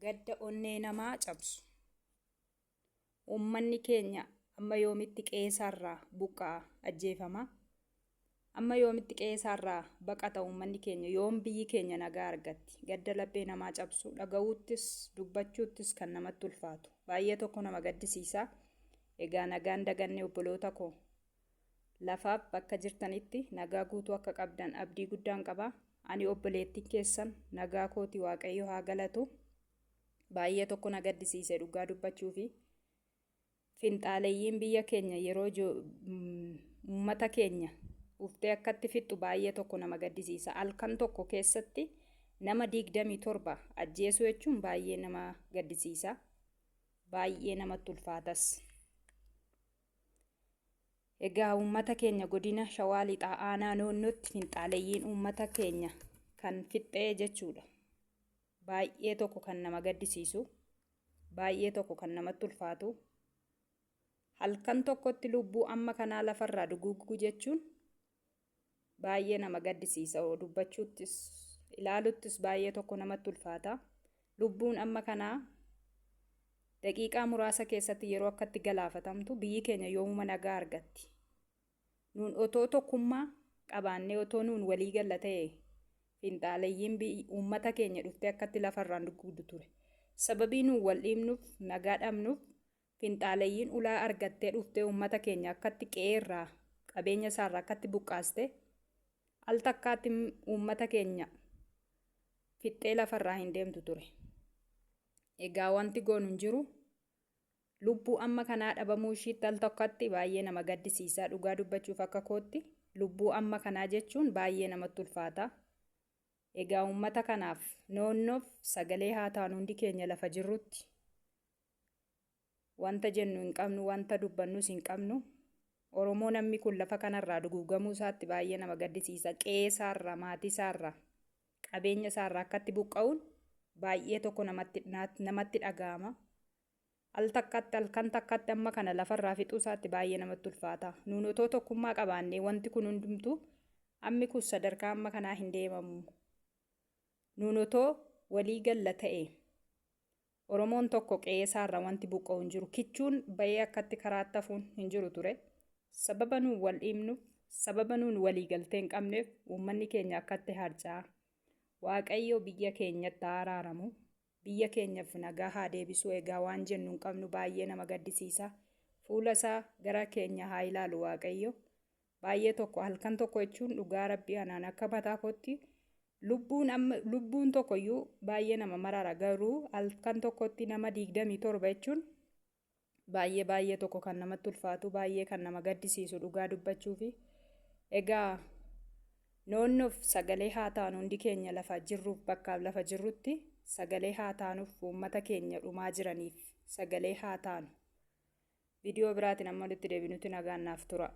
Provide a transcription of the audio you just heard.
Gadda onnee namaa cabsu. Uummanni keenya amma yoomitti qe'eesaarraa buqqa'a, ajjeefama? Amma yoomitti qe'eesaarraa baqata uummanni keenya? Yoom biyyi keenya nagaa argatti? Gadda laphee namaa cabsu, dhaga'uuttis dubbachuuttis kan namatti ulfaatu. Baay'ee tokko nama gaddisiisa. Egaa nagaan daganne obboloota koo. Lafaaf bakka jirtanitti nagaa guutuu akka qabdan abdii guddaan qaba. Ani obboleettiin keessan nagaa kooti Waaqayyo haa galatu. Baay'ee tokko na gaddisiise dhugaa dubbachuufi. Finxaaleyyiin biyya keenya yeroo uummata keenya uftee akkatti fixxu baay'ee tokko nama gaddisiisa. Halkan tokko keessatti nama 27 ajjeesuu jechuun baay'ee nama gaddisiisa. Baay'ee namatti ulfaatas. Egaa uummata keenya godina Shawaa Lixaa aanaa Noonnootti finxaaleyyiin uummata keenya kan fixxee jechuudha. Baay'ee tokko kan nama gaddisiisu. Baay'ee tokko kan namatti ulfaatu. Halkan tokkotti lubbuu amma kanaa lafarraa duguuguu jechuun baay'ee nama gaddisiisa. Dubbachuuttis ilaaluttis baay'ee tokko namatti ulfaata. Lubbuun amma kanaa daqiiqaa muraasa keessatti yeroo akkatti galaafatamtu biyyi keenya yoomuma nagaa argatti? Nuun otoo tokkummaa qabaannee otoo nuun walii galla ta'e finxaaleyyiin uummata keenya dhuftee akkatti lafarraan duguugdu ture. Sababii nuun wal dhiibnuuf nagaa dhabnuuf finxaaleyyiin ulaa argattee dhuftee uummata keenya akkatti qe'eerraa qabeenya isaarraa akkatti buqqaaste al takkaatti uummata keenya fixxee lafarraa hin deemtu ture. Egaa wanti goonu hin jiru. Lubbuu amma kanaa dhabamuu ishiitti al tokkotti baay'ee nama gaddisiisa. Dhugaa dubbachuuf akka kootti lubbuu amma kanaa jechuun baay'ee namatti ulfaata. Egaa uummata kanaaf Noonnoof sagalee haa taanu hundi keenya lafa jirrutti. Wanta jennu hin qabnu, wanta dubbannus hin qabnu. Oromoo namni kun lafa kanarraa duguugamuu isaatti baay'ee nama gaddisiisa. Qe'ee isaarraa, maatii isaarraa, qabeenya isaarraa akkatti buqqa'uun baay'ee tokko namatti dhaga'ama. Al takkatti halkan takkatti amma kana lafarraa fixuu isaatti baay'ee namatti ulfaata. Nuun otoo tokkummaa qabaannee wanti kun hundumtuu ammi kun sadarkaa amma kanaa hin deemamu. Nuun otoo walii galla ta'e Oromoon tokko qe'ee isaarraa wanti buqqa'u hin jiru. Kichuun ba'ee akkatti karaatti hafuun hin jiru ture. Sababa nuun wal dhiibnuuf, sababa nuun walii galtee hin qabneef uummanni keenya akkatti harca'a. Waaqayyo biyya keenyatti haa araaramu. Biyya keenyaf nagaa haa deebisu. Egaa waan jennu hin qabnu baay'ee nama gaddisiisa. Fuula isaa gara keenya haa ilaalu Waaqayyo. Baay'ee tokko halkan tokko jechuun dhugaa rabbii anaan akka mataa kootti lubbuun amma lubbuun tokko iyyuu baay'ee nama marara garuu halkan tokkotti nama 27 jechuun baay'ee baay'ee tokko kan namatti ulfaatu baay'ee kan nama gaddisiisu dhugaa dubbachuufi egaa Noonnoof sagalee haa taanu hundi keenya lafa jirruuf bakkaaf lafa jirrutti sagalee haa taanuuf uummata keenya dhumaa jiraniif sagalee haa taanu. Viidiyoo biraatiin amma walitti deebinutti nagaan naaf tura.